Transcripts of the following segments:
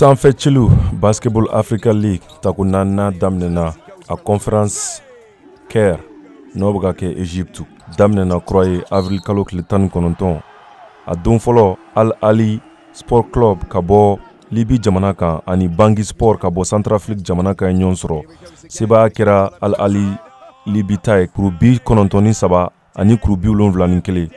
Sanfɛ celu Basketball Africa League tako naaninan daminɛna a conférence Caire n'o bɛ ka kɛ Egypte daminɛna kura ye avril kalo tile 19 a don fɔlɔ Al Ahly Sport Club ka bɔ Libi jamana kan ani Bangui Sport ka bɔ Centrafrique jamana kan ye ɲɔgɔn sɔrɔ. Sebaaya kɛra Al Ahly Libi ta ye kuru 93 ani kuru 71.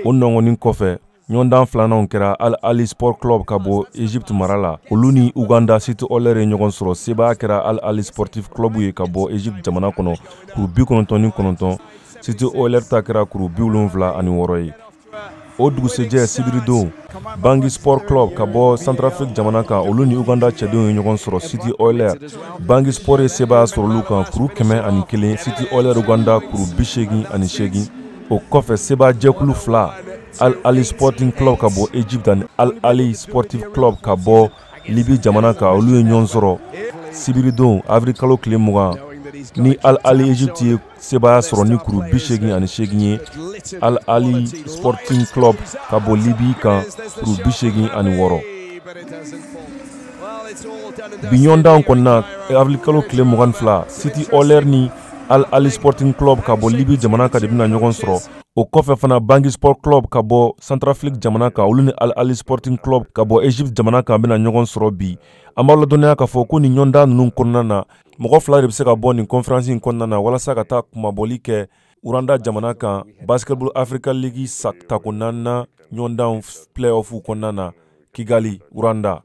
O nɔngɔnni kɔfɛ ɲɔgɔndan filananw kɛra Al Ahly Sport Club ka bɔ Egypte mara la, olu ni Uganda City Oilers ye ɲɔgɔn sɔrɔ. Sebaaya kɛra Al Ahly Sportif Club ye ka bɔ Egypte jamana kɔnɔ kuru 99, City Oilers ta kɛra kuru 76 ye. O dugusɛjɛ sibiridon Bangui Sport Club ka bɔ Centrafrique jamana kan, olu ni Uganda cɛdenw ye ɲɔgɔn sɔrɔ City Oilers. Bangui Sport ye sebaaya sɔrɔ olu kan kuru 101, City Oilers Uganda kuru 88. O kɔfɛ sebaajɛkulu fila Al Ahly Sporting Club ka bɔ Egypte ani Al Ahly Sportif Club ka bɔ Libi jamana kan, olu ye ɲɔgɔn sɔrɔ sibiridon avril kalo tile 20 ni Al Ahly Egypte ye sebaaya sɔrɔ ni kuru 88 ye Al Ahly Sporting Club ka bɔ Libi kan kuru 86. Bi ɲɔgɔndanw kɔnɔna avril kalo tile 22 City Oilers ni Al Ahly Sporting Club ka bɔ Libi jamana kan de bɛna ɲɔgɔn sɔrɔ. O kɔfɛ fana Bangui Sport Club ka bɔ Centrafrique jamana kan, olu ni Al Ahly Sporting Club ka bɔ Egypte jamana kan bɛna ɲɔgɔn sɔrɔ bi. An b'aw ladɔnniya k'a fɔ ko nin ɲɔgɔndan ninnu kɔnɔna na mɔgɔ fila de bɛ se ka bɔ nin conférence in kɔnɔna na walasa ka taa kunmabɔli kɛ Rwanda jamana kan Basketball Africa League tako naaninan ɲɔgɔndanw play-off kɔnɔna na Kigali, Rwanda.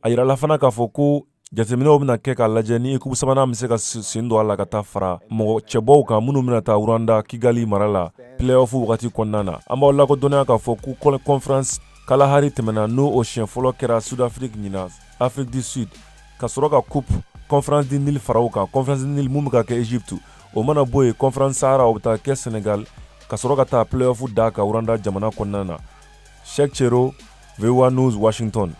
A yirala fana k'a fɔ ko jateminɛw bɛna kɛ k'a lajɛ ni équipe sabanan bɛ se ka sen don a la ka taa fara mɔgɔ cɛbɔw kan minnu bɛna taa Rwanda Kigali mara la play-off wagati kɔnɔna na. An b'aw lakodɔnniya k'a fɔ ko conférence Kalahari tɛmɛna n'o o siɲɛ fɔlɔ kɛra Sud-Afrique ɲinan, Afrique du Sud, ka sɔrɔ ka coupe conférence du Nil fara o kan. Conférence du Nil mun bɛ ka kɛ Egypte, o mana bɔ yen conférence Sahara o bɛ taa kɛ Sénégal ka sɔrɔ ka taa play-off da kan Rwanda jamana kɔnɔna na. Cheikh Chero, VOA News, Washington.